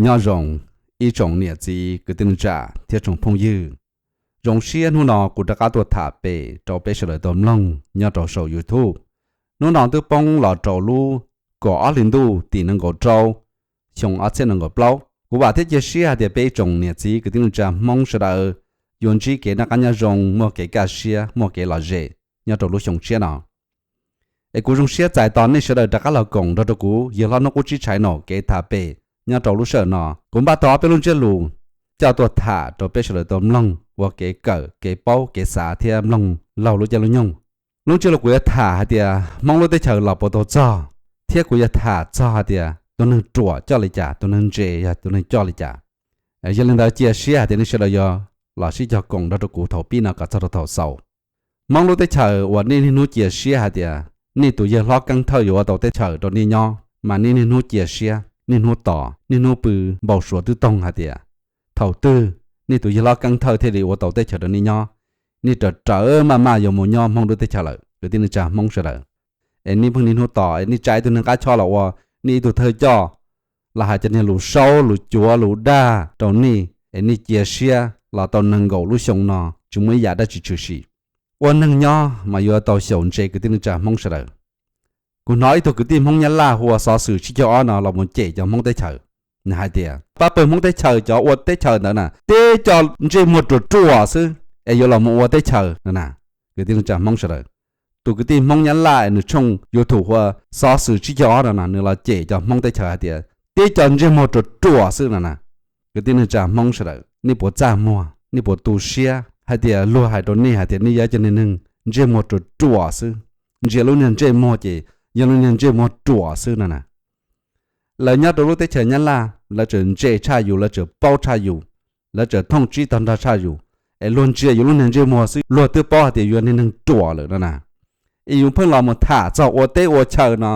Nyob zoo ib tsoom niam txiv kwv tij neej tsa thiab tsoom phooj ywg. Zoo siab hnub no kuv rov qab tuaj tham pem rau peb sawv daws tau mloog nyob rau saum YouTube. Hnub no twb poob los rau lub kaum ob hli ntuj tim nees nkaum rau xyoo ob txhiab nees nkaum plaub. Kuv vam thiab cia siab hais tias peb ib tsoom niam txiv kwv tij neej tsa Hmoob sawv daws yuav ntsib kev noj qab nyob zoo, muaj kev kaj siab, muaj kev lom zem nyob rau lub xyoo tshiab no. Es kuv zoo siab txais tos nej sawv daws rov qab los koom nrog rau kuv yawg hlob Hnub Qub Tsib Tshais no kev tham pem nyob rau lub sij hawm no. Kuv npaj tau ob peb lub ntsiab lus coj tuaj tham rau peb sawv daws tau mloog ua kev kawm, kev paub, kev xav thiab mloog laug lub caij lub nyoog. Lub ntsiab lus kuv yuav tham hais tias Hmoob lub teb chaws los puas tau txog, thiab kuv yuav tham txog hais tias tus neeg ruam coj li cas, tus neeg ntse yog tus neeg coj li cas. Yog li ntawd cia siab hais tias nej sawv daws yuav los sib cog koom nrog rau kuv thaum pib no kom txog rau thaum xaus. Hmoob lub teb chaws uas nej niaj hnub cia siab hais tias nej tus yawg hlob Keeb Thawj yuav ua tau teb chaws rau nej nyob, mas nej niaj hnub cia siab, niaj hnub tos, niaj hnub pw npau suav twb toog hais tias thaum twg nej tus yawg hlob Keeb Thawj thiaj li ua tau teb chaws rau nej nyob. Nej raws rawv maj maj yuav mus nyob Hmoob lub teb chaws lawm kwv tij neej tsa Hmoob sawv daws. Es nej pheej niaj hnub tos, es nej tsa ib tug neeg qab choj los ua nej ib tug thawj coj, los hais cov niag lus saub lus cuav lus dag rau nej, es nej cia siab los tau nees nkaum lub xyoo no tsis muaj ib yam dab tsi tshwm sim. Ua neeg nyob mas yuav tau xyaum ntse kwv tij neej tsa Hmoob sawv daws. Kuv hnov ib tug kwv tij Hmoob Nyab Laj hu ua Xov Xwm Tsib Caug Ob no los mus cem cov Hmoob teb chaws. Nws hais tias pab pawg Hmoob teb chaws cov ua teb chaws ntawd na teb cov ntsej muag ruam ruam xwb es yuav los mus ua teb chaws no na. Kwv tij neej tsa Hmoob sawv daws, tus kwv tij Hmoob Nyab Laj nws tshooj YouTube hu ua Xov Xwm Tsib Caug Ob no na, nws los cem cov Hmoob teb chaws hais tias teb cov ntsej muag ruam ruam xwb no na. Kwv tij neej tsa Hmoob sawv daws, nej puas txaj muag, nej puas tu siab hais tias luag hais rau nej hais tias nej yog cov niag neeg ntsej muag ruam ruam xwb, ntsia lub niag ntsej muag ces yog lub niag ntsej muag ruam xwb no na. Lawv nyob rau lub teb chaws Nyab Laj lawv tseem ntse tshaj yus, lawv tseem paub tshaj yus, lawv tseem thooj tsib tog nrog tshaj yus, es luag ntsia yus lub niag ntsej muag xwb luag twb paub hais tias yus yog niag neeg ruam lawm no na. Es yus pheej los mus tham txog ua teb ua chaw no,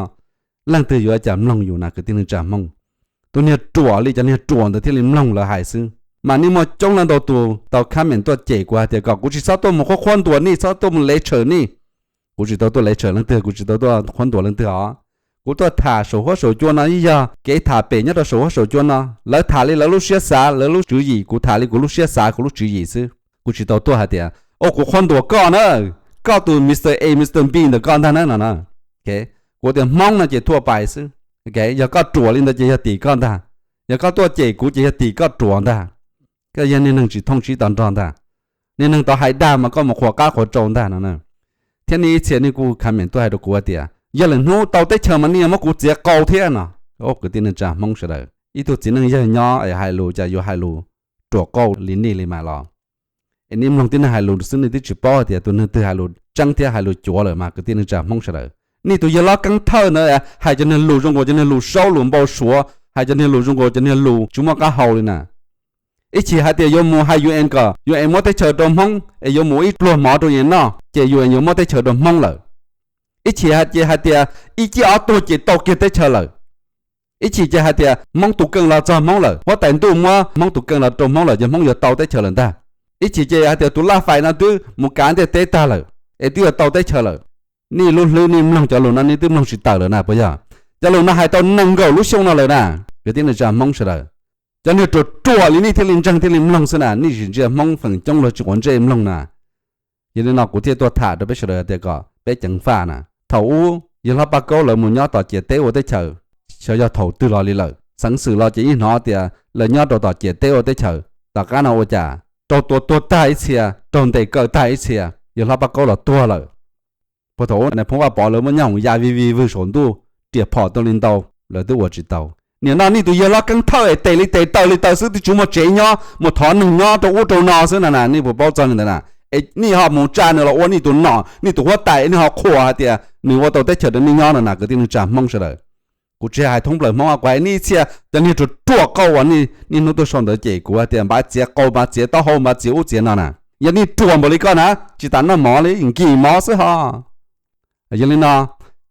leej twg yuav cas mloog yus na kwv tij neej tsa Hmoob? Tus niag ruam li cov niag ruam ntawd thiaj li mloog lawv hais xwb. Mas nej muaj coob leej ntau tus tau comment tuaj cem kuv hais tias kom kuv tsis txhob tuaj mus qhuab qhuab ntuas nej, txhob tuaj mus lev tshawm nej. Kuv tsis tau tuaj lev tshawm leej twg, kuv tsis tau tuaj qhuab ntuas leej twg os. Kuv tuaj tham saum huab saum cua no ib yog kev tham pem nyob rau saum huab saum cua no, lawv tham li lawv lub siab xav lawv lub tswv yim, kuv tham li kuv lub siab xav kuv lub tswv yim xwb. Kuv tsis tau tuaj hais tias, o, kuv qhuab ntuas koj na, koj tus Mr A Mr B ntawm koj ntag na no na. Kuv tias Hmoob no ces thuaj pais xwb. Yog koj ruam li ntawd ces yog tim koj ntag, yog koj tuaj cem kuv ces yog tim koj ruam ntag. Koj yog niag neeg tsis thooj tsib tog nrog ntag, niag neeg tau hais dag mas koj mus qhuas qab qhuas rau ntag no. Thiab nej ib txhia nej kuj comment tuaj hais rau kuv hais tias yog lwm hnub tau teb chaws mas nej yuav muab kuv txiav qau thiab no. Kwv tij neej tsa Hmoob sawv daws, ib tug txiv neej yawg nyob es hais lus cas yuav hais lus ruam qauj li nej li mas los? Es nej mloog tib neeg hais lus xwb nej twb tsis paub hais tias tus neeg twg hais lus tseeb thiab hais lus cuav lawm mas kwv tij neej tsa Hmoob sawv daws. Nej tus yawg hlob Keeb Thawj ntawd hais cov niag lus zoo nkaus cov niag lus saub lus npau suav, hais cov niag lus zoo nkaus cov niag lus tsis muaj qab hau li na. Ib chim hais tias yuav mus hais U N kom U N muab teb chaws rau Hmoob es yuav mus ib pluag mov rau U N noj ces U N yuav muab teb chaws rau Hmoob lawm. Ib chim ces hais tias ib ciaj ob tuag ces tau kiag teb chaws lawm. Ib chim ces hais tias Hmoob tus keej los txog Hmoob lawm, huab tais ntuj muab Hmoob tus keej los rau Hmoob lawm ces Hmoob yuav tau teb chaws lawm ntag. Ib chim ces hais tias tus laj fais no twb mus kav ntiaj teb tag lawm es twb yuav tau teb chaws lawm. Nej lub hlwb nej mloog cov lus no nej twb mloog tsis tawm lawm na puas yog? Cov lus no hais tau nees nkaum lub xyoo no lawm na. Kwv tij neej tsa Hmoob sawv daws, cov niag ruam ruam li nej thiaj li ntseeg thiaj li mloog xwb na, nej tsis ntsia Hmoob feem coob luag tsis quav ntsej mloog na. Yog li no kuv thiaj tuaj tham rau peb sawv daws tias kom peb ceev faj na. Thaum ub yawg hlob Paj Kaub lawv mus nyob tom ciam teb ua teb chaws, xyov yog thaum twg los li lawm, xeev xwm los ces yeej hnov tias lawv nyob rau tom ciam teb ua teb chaws. Tom qab no ua cas raug tua tuag tag ib txhia, raug ntes kaw tag ib txhia, yawg hlob Paj Kaub los tuag lawm. Puag thaum ub Nais Phoo Vaj Pov lawv muab nyob hoom ya vij vij vwg saum ntuj, riam phom tau li ntau, lawv twb ua tsis tau. Nim no nej tus yawg hlob Keeb Thawj es tes li tes taw li taw xwb twb tsis muaj tsev nyob, mus thov neeg nyob rau ub rau no xwb na na, nej puas paub txog li ntawd na? Es nej ho mus tsa nws los ua nej tus nom nej tus huab tais, nej ho qhuas hais tias nws ua tau teb chaws rau nej nyob no na kwv tij neej tsa Hmoob sawv daws. Kuv tsis hais thoob plaws Hmoob, kuv hais nej ib txhia cov niag ruam ruam qauj uas nej niaj hnub tuaj sau ntawv cem kuv hais tias npav txiav qau, npav txiav taub hau, npav txiav ub txiav no na. Yog nej ruam npaum li koj na, tsis tas noj mov li, nkim mov xwb ho. Yog li no,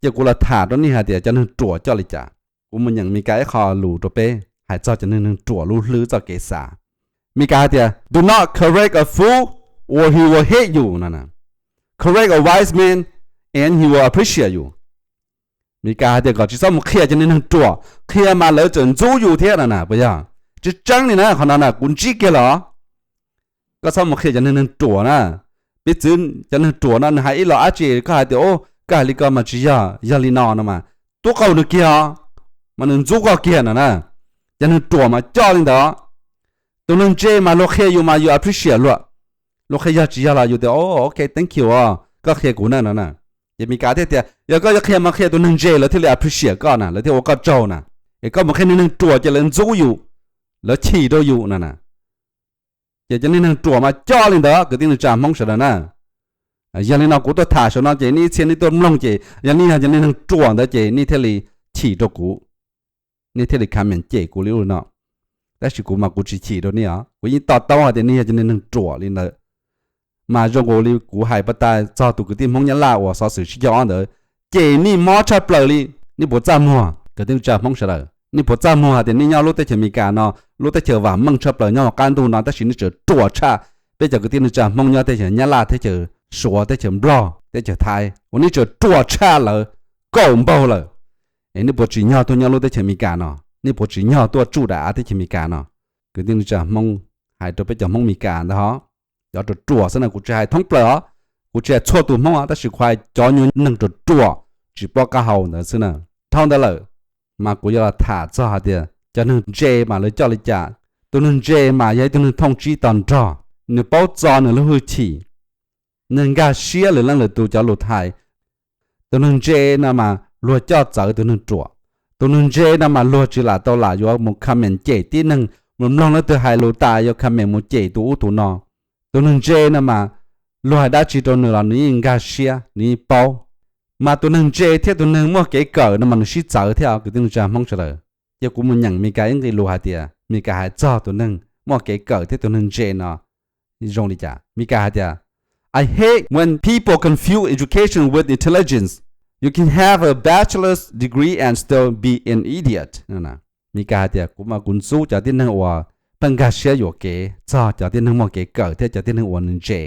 ces kuv los tham rau nej hais tias cov neeg ruam coj li cas. Kuv mus nyeem Mes Kas ib qho lus rau peb hais txog cov neeg ruam lub hlwb txoj kev xav. Mes Kas hais tias, do not correct a fool or he will hate you no, correct a wise man and he will appreciate you. Mes Kas hais tias kom tsis txhob mus qhia cov neeg ruam, qhia mas lawv txawm ntxub yus thiab no na puas yog? Tseeb tseeb li na, qhov no na kuv ntsib kiag lawm. Koj txhob mus qhia cov neeg neeg ruam na. Piv txwv cov neeg ruam no nws hais ib los dab tsi koj hais tias, o, koj hais li ko mas tsis yog, yog li no no mas, tub qaug nws kiag os, mas nws ntxub koj kiag no na. Cov neeg ruam mas coj li ntawd. Tus neeg ntse mas luag qhia yus mas yus appreciate luag. Luag qhia yog tsis yog los yus tias, o, ok, thank you, koj qhia kuv na no na. Ces Meskas thiaj tias yog koj yuav qhia mas qhia tus neeg ntse, lawv thiaj li appreciate koj na, lawv thiaj ua koj tsaug na. Es koj mus qhia neeg ruam ces lawv ntxub yus, lawv chim rau yus no na. Ces cov neeg ruam mas coj li ntawd kwv tij neej tsa Hmoob sawv daws na. Yog li no kuv tuaj tham saum no ces nej ib txhia nej tuaj mloog ces yog nej yog cov neeg ruam ntawd ces nej thiaj li chim rau kuv, nej thiaj li comment cem kuv li no. Tab sis kuv mas kuv tsis chim rau nej os, kuv yeej to taub hais tias nej yog cov neeg ruam li ntawd. Mas zoo nkaus li kuv hais pas tas txog tus kwv tij Hmoob Nyab Laj uas xov xwm sib caug ob ntawd, ces nej mob tshaj plaws li. Nej puas txaj muag kwv tij neej tsa Hmoob sawv daws, nej puas txaj muag hais tias nej nyob lub teb chaws Amelikas no, lub teb chaws vam meej tshaj plaws nyob hauv qab ntuj no, tab sis nej tseem ruam tshaj peb cov kwv tij neej tsa Hmoob nyob teb chaws Nyab Laj, teb chaws Suav, teb chaws Nplog, teb chaws Thaib uas nej tseem ruam tshaj lawv kaum npaug lawm. Es nej puas tsim nyog tuaj nyob lub teb chaws Amelikas no? Nej puas tsim nyog tuaj tsuj daim av teb chaws Amelikas no? Kwv tij neej tsa Hmoob, hais rau peb cov Hmoob Amelikas ntawd hos, cov ruam ruam xwb na, kuv tsis hais thoob plaws os, kuv tsis hais txhua tus Hmoob os, tab sis kuv hais cov nyuag neeg ruam ruam tsis paub qab hau ntawd xwb na. Dhau ntawd lawm, mas kuv yuav los tham txog hais tias cov neeg ntse mas lawv coj li cas. Tus neeg ntse mas yog ib tug neeg thooj tsib tog nrog, nws paub txo nws lub hwj chim, nws nkag siab lwm leej lwm tus cov lus hais. Tus neeg ntse no mas luag coj txawv tus neeg ruam. Tus neeg ntse no mas luag tsis lam tau lam yuav mus comment cem tib neeg, mus mloog leej twg hais lus tas yuav comment mus cem tus ub tus no. Tus neeg ntse no mas luag hais dab tsi rau nws los nws yeej nkag siab, nws yeej paub. Mas tus neeg ntse thiab tus neeg muaj kev kawm no mas nws sib txawv thiab os kwv tij neej tsa Hmoob sawv daws. Ces kuv mus nyeem Meskas ib nqe lus hais tias, Meskas hais txog tus neeg muaj kev kawm thiab tus neeg ntse no zoo li cas. Meskas hais tias, I hate when people confuse education with intelligence. You can have a bachelor's degree and still be an idiot. Meskas hais tias kuv mas kuv ntxub cov tib neeg uas pheej nkag siab yuam kev txog cov tib neeg muaj kev kawm thiab cov tib neeg uas nws ntse.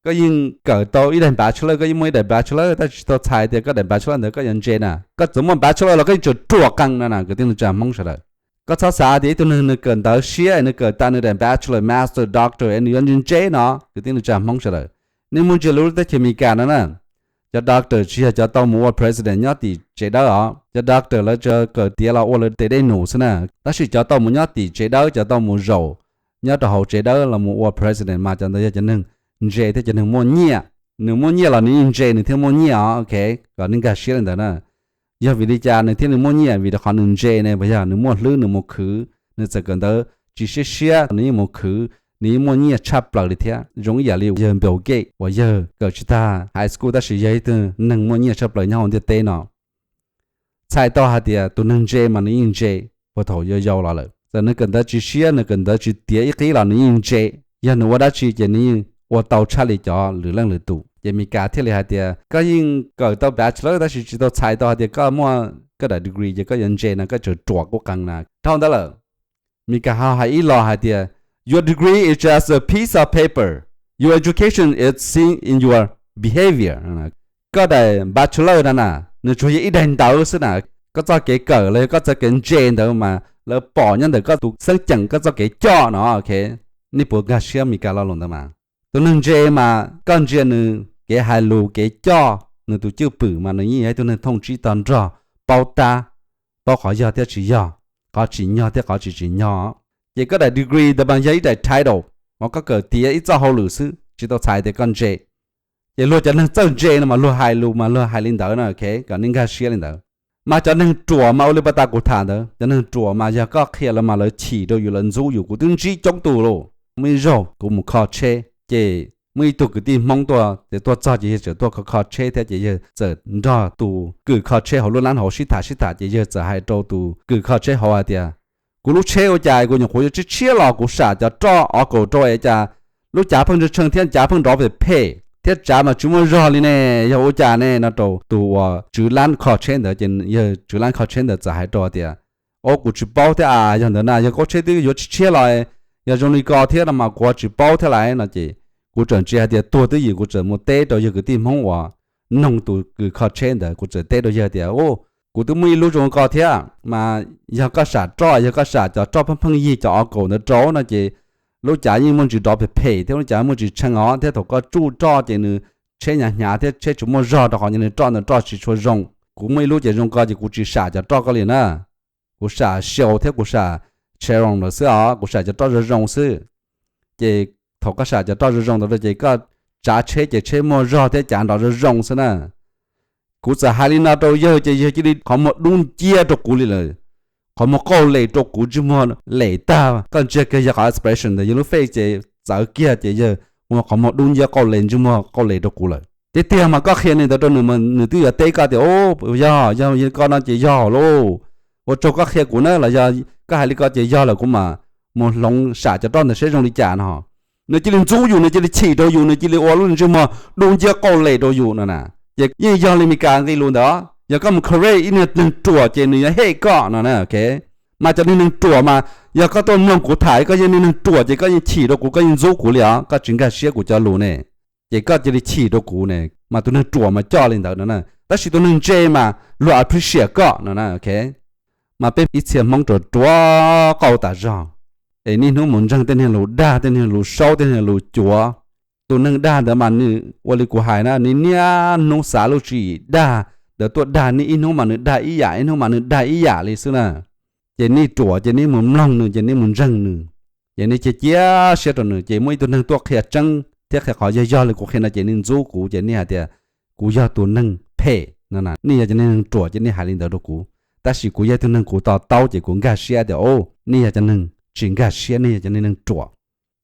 Koj yeej kawm tau ib daim bachelor, koj yeej muaj ib daim bachelor, tab sis tsis tau txhais tias koj daim bachelor ntawd koj yuav ntse na. Koj txawm muaj bachelor los koj yeej tseem ruam qees na, kwv tij neej tsa Hmoob sawv daws. Koj txhob xav tias ib tug neeg nws kawm ntawv siab, nws kawm tas nws daim bachelor, master, doctor es nws yuav ntse ntse no, kwv tij neej tsa Hmoob sawv daws. Nej muaj ntsia lub teb chaws Amelikas no na, cov doctor tsis yog cov tau mus ua president nyob tim tsev dawb os. Cov doctor lawv tsuas kawm tiav los ua lawv tes dej num xwb na, tab sis cov tau mus nyob tim tsev dawb, cov tau mus zaum nyob rau hauv tsev dawb los mus ua president mas cov ntawd yog cov neeg ntse thiab cov neeg muaj nyiaj. Nws muaj nyiaj los nws yeej ntse nws thiaj muaj nyiaj os, ok, kom nej nkag siab li ntawd na. Yog vim li cas nws thiaj li muaj nyiaj? Vim rau qhov nws ntse ne, puas yog? Nws muaj hlwb, nws mus khwv, nws txawm kawm ntawv tsis siab siab nws yeej mus khwv, nws yeej muaj nyiaj tshaj plaws li thiab. Zoo ib yam li yawg Bill Gates uas yawg kawm tsis tag high school tab sis yog ib tug neeg muaj nyiaj tshaj plaws nyob hauv ntiaj teb no. Txhais tau hais tias tus neeg ntse mas nws yeej ntse puag thaum yau yau los lawm. Txawm nws kawm ntawv tsis siab, nws kawm ntawv tsis tiav ib qib los nws yeej ntse. Yog nws ua dab tsi ces nws yeej ua tau tshaj li cov lwm leej lwm tus. Ces Meskas thiaj li hais tias koj yeej kawm tau bachelor tab sis tsis tau txhais tau hais tias koj muaj koj daim degree ces koj yuav ntse no, koj tseem ruam quj qees na. Dhau ntawd lawm, Meskas ho hais ib los hais tias, your degree is just a piece of paper, your education is seen in your behavior. Koj daim bachelor no na, nws tsuas yog ib daim ntawv xwb na. Koj txoj kev kawm los yog koj txoj kev ntse ntawd mas lawv pom nyob ntawm koj tus xeeb ceem, koj txoj kev coj no, ok. Nej puas nkag siab Meskas lo lus ntawd mas? Tus neeg ntse mas koj ntsia nws kev hais lus, kev coj, nws tus cwj pwm mas nws yeej yog ib tug neeg thooj tsib tog nrog, paub tab, paub qhov yog thiab tsis yog, qhov tsim nyog thiab qhov tsis tsim nyog. Ces koj daim degree ntawd mas yog ib daim title uas koj kawm tiav ib txoj hauj lwm xwb, tsis tau txhais tias koj ntse. Ces luag cov neeg txawj ntse no mas luag hais lus mas luag hais li ntawd no, ok, kom nej nkag siab li ntawd. Mas cov neeg ruam mas ua li pas tas kuv tham ntawd, cov neeg ruam mas yog koj qhia lawv mas lawv chim rau yus, lawv ntxub yus. Kuv twb ntsib coob tus lauj. Muaj ib zaug kuv mus kho tsheb, ces muaj ib tug kwv tij Hmoob tuaj, ces tuaj txog ces yawg txawm tuaj kho kho tsheb thiab, ces yawg txawm nrog tus kws kho tsheb hauv lub lab hauv sib tham sib tham, ces yawg txawm hais rau tus kws kho tsheb hauv hais tias, kuv lub tsheb ua cas kuv nyuam qhuav yuav tshiab tshiab los kuv sam cov roj o kaum rau es cas lub cav pheej tshee tshee thiab cav pheej nrov phem phem thiab tsav mas tsis muaj zog li ne, yog ua cas ne no rau tus uas tswv lab kho tsheb ntawd. Ces yawg tswv lab kho tsheb ntawd txawm hais rau tias, o, kuv tsis paub thiab as, yog ntawd na yog koj tsheb twb yuav tshiab tshiab los, yog zoo li ko thiab no mas kuv tsis paub thiab lais no. Ces kuv tseem ntsia hais tias tuag twb ywm, kuv txawm mus teb rau yawg kwv tij Hmoob uas noog tus kws kho tsheb ntawd, kuv txawm teb rau yawg tias, o, Kuv twb muaj ib lub zoo ko thiab mas yog koj sam roj, yog koj sam cov roj pheej pheej yig cov o kaum ntawd rau no ces lub cav yeej muaj ntsis dov phem phem thiab lub cav muaj ntsis tshee os, thiab thaum koj tsuj roj ces nws tsheb hnyav hnyav thiab tsheb tsis muaj zog rau qhov nws roj ntawd roj tsis tshua zoo. Kuv muaj ib lub ces zoo ko ces kuv tsis sam cov roj ko li na. Kuv sam Shell thiab kuv sam Chevron lawm xwb os, kuv sam cov roj zoo zoo xwb. Ces thaum koj sam cov roj zoo zoo ntawd ces koj tsav tsheb ces tsheb muaj zog thiab cav nrov zoo zoo xwb na. Kuv txawm hais li no rau yawg ces yawg cia li qhov muag dub nciab rau kuv li lawm. Qhov muag qauj les rau kuv, ntsej muag lem tag, koj ntsia kiag yawg qhov expression ntawd, yawg lub face ces txawv kiag ces yawg ua qhov muag dub nciab qauj les, ntsej muag qauj les rau kuv lawm. Tiag tiag mas koj qhia li ntawd rau nws mas nws twb yuav teb koj tias, yog, yog li ko no ces yog lauj, ua tsaug koj qhia kuv na, los yog koj hais li ko ces yog lawm, kuv mam mus hloov sam cov roj ntawd seb zoo li cas no. Nws cia li ntxub yus, nws cia li chim rau yus, nws cia li ua lub ntsej muag dub nciab qauj les rau yus no na. Ces yeej yog li Meskas nqe lus ntawd, yog koj mus correct ib niag neeg ruam ces nws yuav hem koj no na. Mas cov niag neeg ruam mas yog koj tuaj mloog kuv tham koj yog niag neeg ruam ces koj yeej chim rau kuv, koj yeej ntxub kuv li os, koj tsis nkag siab kuv cov lus ne. Ces koj cia li chim rau kuv ne, mas tus neeg ruam mas coj li ntawd no na. Tab sis tus neeg ntse mas luag appreciate koj no na. Mas peb ib txhia Hmoob ruam ruam qauj tas zog, es niaj hnub mus ntseeg tej niag lus dag, tej niag lus saub, tej niag lus cuav. Tus neeg dag ntawd mas nws ua li kuv hais na, nws niaj hnub xav lub tswv yim dag ntawd tuaj dag, niaj ib hnub mas nws dag ib yam, ib hnub mas nws dag ib yam li xwb na. Ces nej ruam ces nej mus mloog nws, ces nej mus ntseeg nws, ces nej cia cia siab rau nws. Ces muaj ib tug neeg tuaj qhia tseeb thiab qhia qhov yog yog li kuv qhia no ces nej ntxub kuv, ces nej hais tias kuv yog tus neeg phem no na. Nej yog cov neeg ruam ces nej hais li ntawd rau kuv, tab sis kuv yog ib tug neeg kuv to taub ces kuv nkag siab tias, o, nej yog cov neeg tsis nkag siab, nej yog cov neeg ruam,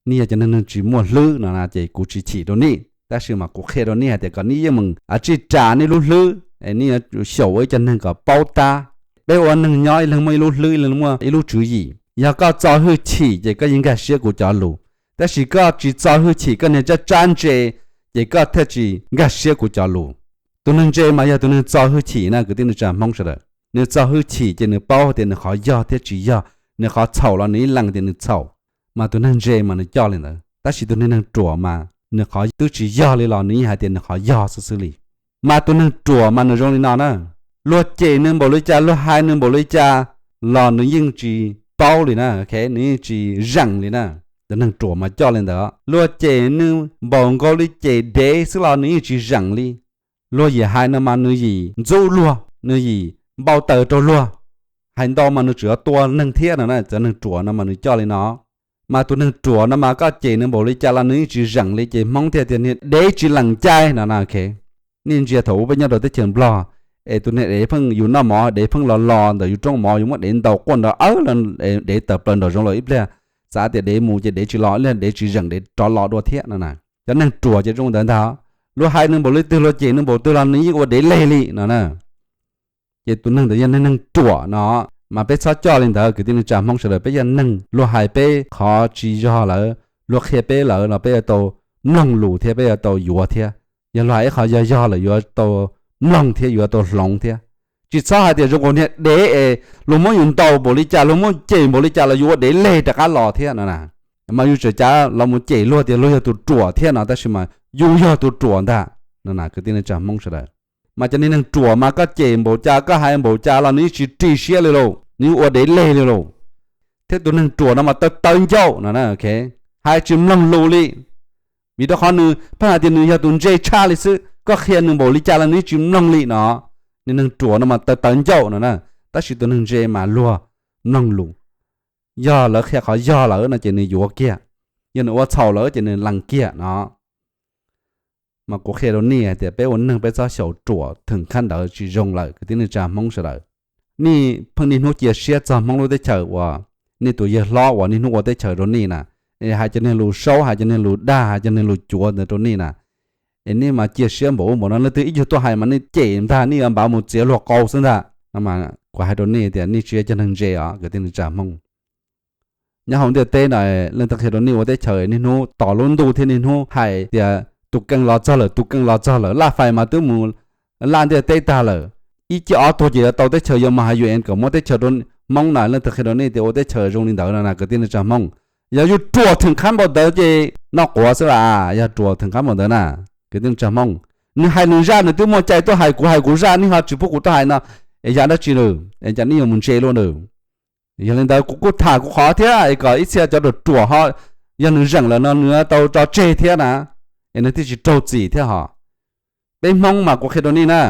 nej yog cov neeg tsis muaj hlwb no na, ces kuv tsis chim rau nej. Tab sis mas kuv qhia rau nej hais tias kom nej yeej meem tsij ras nej lub hlwb, es nej yuav xyaum ua ib co neeg kom paub tab. Peb ua neeg nyob ib leeg muaj ib lub hlwb, ib leeg muaj ib lub tswv yim. Yog koj txo hwj chim ces koj yeej nkag siab kuv cov lus, tab sis koj tsis txo hwj chim, koj niag tsab tsab ntse, ces koj thiaj tsis nkag siab kuv cov lus. Tus neeg ntse mas yog tus neeg txo hwj chim na kwv tij neej tsa Hmoob sawv daws. Nws txo hwj chim ces nws paub tias nws qhov yog thiab tsis yog, nws qhov txhaum los nws ib leeg tias nws txhaum. Mas tus neeg ntse mas nws coj li ntawd, tab sis tus neeg ruam mas nws qhov twb tsis yog li los nws yeej hais tias nws qhov yog xwb xwb li. Mas tus neeg ruam mas nws zoo li no na, luag cem nws npaum li cas, luag hais nws npaum li cas los nws yeej tsis paub li na, nws yeej tsis zeem li na. Tus neeg ruam mas coj li ntawd, luag cem nws npaum nkaus li cem dev xwb los nws yeej tsis zeem li. Luag yim hais no mas nws yim ntxub luag, nws yim npau taws rau luag, hais ntau mas nws tseem yuav tua neeg thiab no na. Cov neeg ruam no mas nws coj li no. Mas tus neeg ruam no mas koj cem nws npaum li cas los nws yeej tsis zeem li, ces Hmoob thiaj tias niag dev tsis lees cai no na. Nej ntsia thaum ub peb nyob rau teb chaws Nplog, es tus niag dev pheej yus noj mov dev pheej los los ntawm yus rooj mov, yus muab dev ntaus quaj nrov awb, dev tawm plaws nraum zoov lawm ib pliag, xav tias dev mus ces dev tsis los, ib pliag dev tsis zeem dev rov los dua thiab no na. Cov neeg ruam ces zoo ntawd ntag, luag hais nws npaum li twg, luag cem nws npaum twg los nws yeej ua dev leg li no na. Ces tus neeg ntawd yog neeg ruam no, mas peb txhob coj li ntawd kwv tij neej tsa Hmoob sawv daws. Peb yog neeg, luag hais peb qhov tsis yog lawm, luag qhia peb lawm los peb yuav tau mloog lus thiab peb yuav tau yuav thiab. Yog luag hais ib qho yog yog lawm yuav tau mloog thiab yuav tau hloov thiab. Tsis txhob hais tias zoo nkaus niag dev es luag muab yus ntaus npaum li cas, luag muab cem npaum li cas los yus ua dev leg rov qab los thiab no na. Mas yus tseem cav los mus cem luag tias luag yog tus ruam thiab no, tab sis mas yus yog tus ruam ntag no na kwv tij neej tsa Hmoob sawv daws. Mas cov niag neeg ruam mas koj cem npaum cas, koj hais npaum cas los nws yeej tsis ris siab li lauj, nws yeej ua dev leg li lauj. Thiab tus neeg ruam no mas tawv tawv ncauj no, hais tsis mloog lus li. Vim rau qhov nws pheej hais tias nws yog tus ntse tshaj li xwb, koj qhia nws npaum li cas los nws yeej tsis mloog li no. Niag neeg ruam no mas tawv tawv ncauj no na, tab sis tus neeg ntse mas luag mloog lus. Yog lawv qhia qhov yog lawm no ces nws yuav kiag, yog nws ua txhaum lawm ces nws lees kiag no. Mas kuv qhia rau nej hais tias peb ua neeg peb txhob xyaum ruam theem khab ntawd tsis zoo lawm kwv tij neej tsa Hmoob sawv daws. Nej pheej niaj hnub cia siab txog Hmoob lub teb chaws uas nej tus yawg hlob uas niaj hnub ua teb chaws rau nej na, es hais cov niag lus saub, hais cov niag lus dag, hais cov niag lus cuav ntawd rau nej na. Es nej mas cia siab npaum ub npaum no, leej twg ib nyuag tuaj hais mas nej cem ntag, nej yuav npav mus txiav luag qau xwb ntag. Kuv hais rau nej tias nej tsis yog cov neeg ntse os kwv tij neej tsa Hmoob. Nyob hauv ntiaj teb no, leej twg qhia rau nej ua teb chaws niaj hnub tos lub ntuj thiab niaj hnub hais tias tus keej los txog lawm, tus keej los txog lawm, laj fais mas twb mus laj ntiaj teb tag lawm, ib ceg ob tuag ces yuav tau teb chaws, yuav mus hais U N kom muab teb chaws rau Hmoob na. Leej twg qhia rau nej tias ua teb chaws zoo li ntawd no na kwv tij neej tsa Hmoob? Yog yus ruam theem khab npaum ntawd ces noj quav xwb las, yog ruam theem khab npaum ntawd na kwv tij neej tsa Hmoob. Nws hais nws zaj, nws twb muaj cai tuaj hais, kuv hais kuv zaj, nej ho tsis pub kuv tuaj hais no. es yam dab tsi lawm es cas nej yuav mus ntse luaj lawm? Yog li ntawd kuv kuj tham kuv qhov thiab es kom ib txhia cov ruam ruam ho, yog nws zeem lawm no nws tau tso tseg thiab na, es nws thiaj tsis raug txim thiab hos. Peb Hmoob mas kuv qhia rau nej na,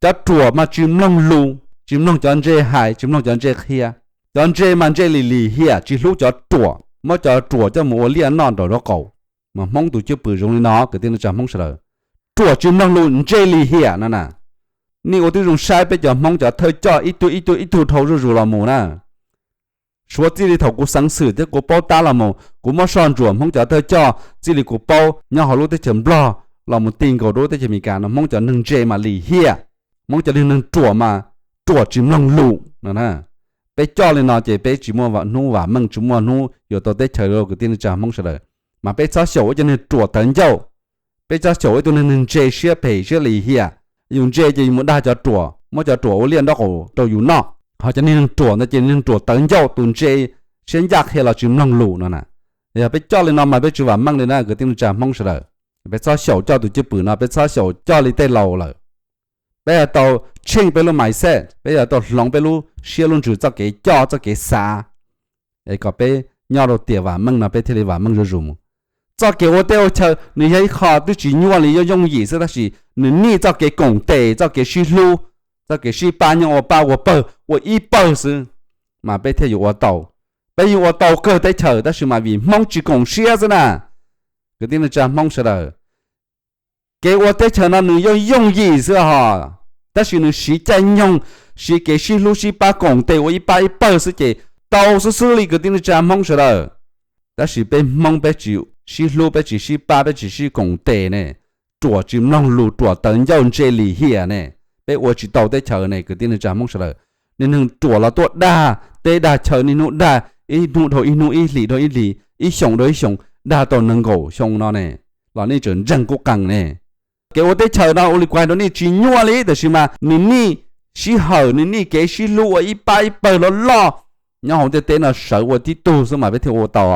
cov ruam mas tsis mloog lus, tsis mloog cov ntse hais, tsis mloog cov ntse qhia. Cov ntse mas ntse lim lim hiam, tsis hlub cov ruam, muab cov ruam coj mus ua liaj noj nraum nraub qaum. Mas Hmoob tus cwj pwm zoo li no kwv tij neej tsa Hmoob sawv daws, ruam tsis mloog lus ntse lim hiam no na. Nej ua tib zoo saib peb cov Hmoob cov thawj coj ib tug ib tug ib tug dhau zuj zus los mus na. Suav txij li thaum kuv xeev xwm thiab kuv paub tab los mus, kuv muab soj ntsuam Hmoob cov thawj coj txij li kuv paub nyob hauv lub teb chaws Nplog los mus ti nkaus rau lub teb chaws Amelikas no, Hmoob cov neeg ntse mas lim hiam, Hmoob cov neeg ruam mas ruam tsis mloog lus no. Peb coj li no ces peb tsis muaj hnub vam meej, tsis muaj hnub yuav tau teb chaws rau kwv tij neej tsa Hmoob sawv daws. Mas peb txhob xyaum ib cov neeg ruam tawv ncauj, peb txhob xyaum ib tug neeg ntse siab phem siab lim hiam. Yus ntse ces yus mus dag cov ruam, muab cov ruam ua liaj nraub qaum rau yus noj. Ho cov neeg ruam ntawd ces neeg ruam tawv ncauj, tus ntse siab ncaj qhia los tsis mloog lus no na. Yog peb coj li no mas peb tsis vam meej li na kwv tij neej tsa Hmoob sawv daws. Peb txhob xyaum coj tus cwj pwm no, peb txhob xyaum coj li tej laus lawm. Peb yuav tau tsheej peb lub mindset, peb yuav tau hloov peb lub siab lub ntsws txoj kev coj txoj kev xav, es kom peb nyob rau tiam vam meej no peb thiaj li vam meej zuj zus mus. Txoj kev ua teb ua chaw nws yog ib qho twb tsis nyuaj li, yooj yooj yim xwb, tab sis nws nij txoj kev koom tes, txoj kev sib hlub, txoj kev sib pab nyob ua pab ua pawg ua ib pawg xwb, mas peb thiaj yuav ua tau. Peb yeej ua tau kawg teb chaws tab sis mas vim Hmoob tsis koom siab xwb na. Kwv tij neej tsa Hmoob sawv daws, kev ua teb chaws no nws yooj yooj yim xwb hos, tab sis nws siv caij nyoog, siv kev sib hlub sib pab koom tes ua ib pab ib pawg xwb ces tau xwb xwb li kwv tij neej tsa Hmoob sawv daws. Tab sis peb Hmoob peb tsis sib hlub, peb tsis sib pab, peb tsis sib koom tes ne, ruam tsis mloog lus, ruam tawv ncauj ntse lim hiam ne, peb ua tsis tau teb chaws ne kwv tij neej tsa Hmoob sawv daws. Niag neeg ruam los tuaj dag teb dag chaw niaj hnub dag, ib hnub dhau ib hnub, ib hlis dhau ib hlis, ib xyoos dhau ib xyoos, dag tau nees nkaum xyoo no ne, los nej tseem ntseeg kuj qees ne. Kev ua teb chaws no ua li kuv hais rau nej tsis nyuaj li, tab sis mas nws nij sij hawm, nws nij kev sib hlub ua ib pab ib pawg loj loj nyob hauv ntiaj teb no sawv ua tib tug xwb mas peb thiaj ua tau.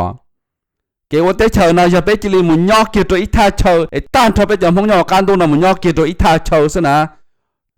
Kev ua teb chaws no yog peb cia li mus nyob kiag rau ib thaj chaw es tag nrho peb cov Hmoob nyob hauv qab ntuj no mus nyob kiag rau ib thaj chaw xwb na,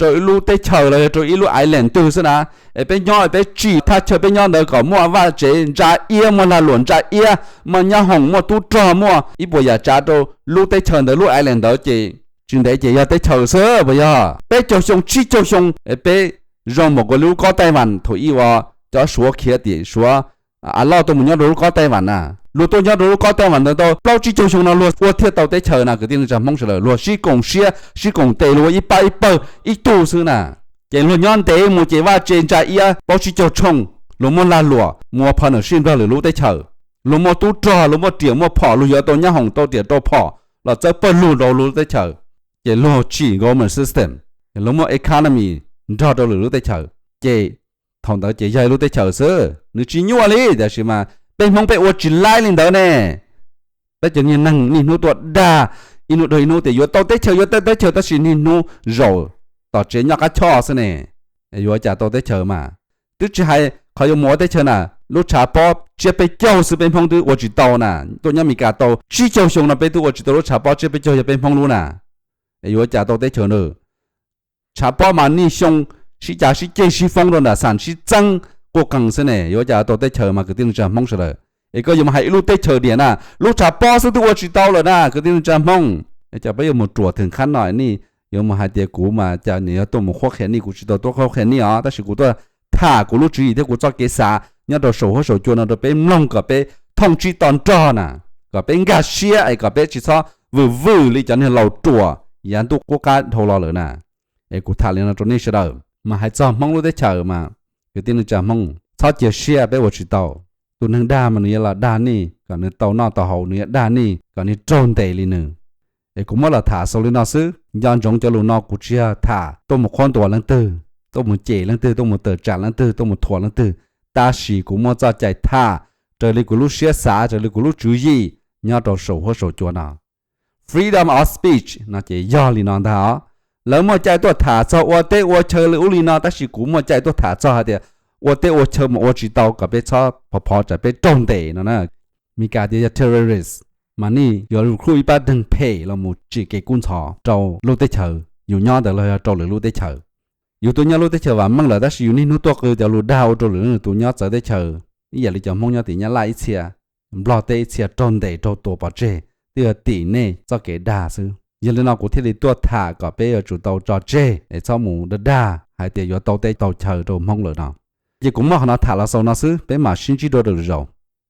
rau ib lub teb chaws los yog rau ib lub island twg xwb na, es peb nyob es peb tsim thaj chaw peb nyob ntawd kom muaj vaj tsev ntsa iab, muaj lag luam ntsa iab, muaj nyab hoom, muaj tub rog, muaj ib puas yam tsav rau lub teb chaws ntawd, lub island ntawd ces tsis ntev ces yog teb chaws xwb puas yog? Peb caug xyoo tsib caug xyoo es peb zoo npaum nkaus li lub kob Taij Vam thaum ub uas cov Suav khiav tim Suav, av loj tuaj mus nyob rau lub kob Taij Vam na. Luag tuaj nyob rau lub kob Taij Vam ntawd tau plaub tsib caug xyoo no luag ua thiaj tau teb chaws na kwv tij neej tsa Hmoob sawv daws. Luag sib koom siab sib koom tes, luag ua ib pab ib pawg ib tug xwb na. Ces luag nyob ntev mus ces vaj tse ntsa iab plaub tsib caug tshooj, luag muaj lag luam mus ua pha nam sij nplog lwm lub teb chaws, luag muaj tub rog, luag muaj riam muaj phom, luag yuav tau nyab hoom tau riam tau phom los txawb pawg lug rau lub teb chaws. Ces luag tsim government system, luag muaj economy nrog rau lwm lub teb chaws, ces thaum ntawd ces yog ib lub teb chaws xwb. Nws tsis nyuaj li, tab sis mas peb Hmoob peb ua tsis laib li ntawd ne. Peb cov niag neeg niaj hnub tuaj dag, ib hnub dhau ib hnub tias yuav tau teb chaws, yuav tau teb chaws, tab sis niaj hnub zaum tom tsev nyob qab choj xwb ne. Yuav cas tau teb chaws mas. Twb tsis hais qhov yuav mus ua teb chaws na, lub tshav pob tsiab peb caug xwb peb Hmoob twb ua tsis tau na. Tuaj nyob Amelikas tau tsib caug xyoo no peb twb ua tsis tau lub tshav pob tsiab peb caug yog peb Hmoob lub na. Es yuav cas tau teb chaws na. Tshav pob mas nij xyoo sib cav sib ceg sib foob rau nram xam sib txeeb quaj qees xwb ne, yuav cas tau teb chaws mas kwv tij neej tsa Hmoob sawv daws. Es koj yuav mus hais ib lub teb chaws diam na, lub tshav pob xwb twb ua tsis tau lawm na kwv tij neej tsa Hmoob. Es cas peb yuav mus ruam theem qhab no nej yuav mus hais tias kuv mas cas nws yog tuaj mus qhuab qhia nej, kuv tsis tau tuaj qhuab qhia nej os, tab sis kuv tuaj tham kuv lub tswv yim thiab kuv txoj kev xav nyob rau saum huab saum cua no rau peb mloog kom peb thooj tsib to nrog na, kom peb nkag siab es kom peb tsis txhob vwm vwm li cov niag laus ruam yav ntuj qub qab dhau los lawm na. Es kuv tham li no rau nej sawv daws, mas hais txog Hmoob lub teb chaws mas kwv tij neej tsa Hmoob txhob cia siab peb ua tsis tau. Tus neeg dag mas nws yuav los dag nej kom nws tau noj tau haus, nws yuav dag nej kom nej raug ntes li nws. Es kuv muab los tham xaus li no xwb, nco ntsoov cov lus no kuv tsis yog tham tuaj mus qhuab ntuas leej twg, tuaj mus cem leej twg, tuaj mus tawm tsam leej twg, tuaj mus thuam leej twg, tab sis kuv muaj txoj cai tham raws li kuv lub siab xav, raws li kuv lub tswv yim nyob rau saum huab saum cua no. Freedom of speech no ces yog li no ntag os. Lawv muaj cai tuaj tham txog ua teb ua chaw li ub li no, tab sis kuv muaj cai tuaj tham txog hais tias ua teb ua chaw mas ua tsis tau, kom peb txhob phov phov tsam peb raug ntes no na. Meskas tias yog terrorist, mas nej yuav recruit ib pab neeg phem los mus tsim kev kub ntxhov rau lub teb chaws yus nyob ntawd los yog rau lwm lub teb chaws. Yus tuaj nyob lub teb chaws vam meej lawm tab sis yus niaj hnub tuaj qw cov lus dag ua rau lwm leej lwm tus nyob txawv teb chaws, ib yam li cov Hmoob nyob tim Nyab Laj ib txhia, Nplog teb ib txhia raug ntes raug tua pov tseg, twb yog tim nej txoj kev dag xwb. Yog li no kuv thiaj li tuaj tham kom peb yuav tsum tau tso tseg es txhob mus dag dag hais tias yuav tau teb tau chaw rau Hmoob lawm no. Ces kuv muab qhov no tham los xaus no xwb, peb mam sib ntsib dua lwm zaus.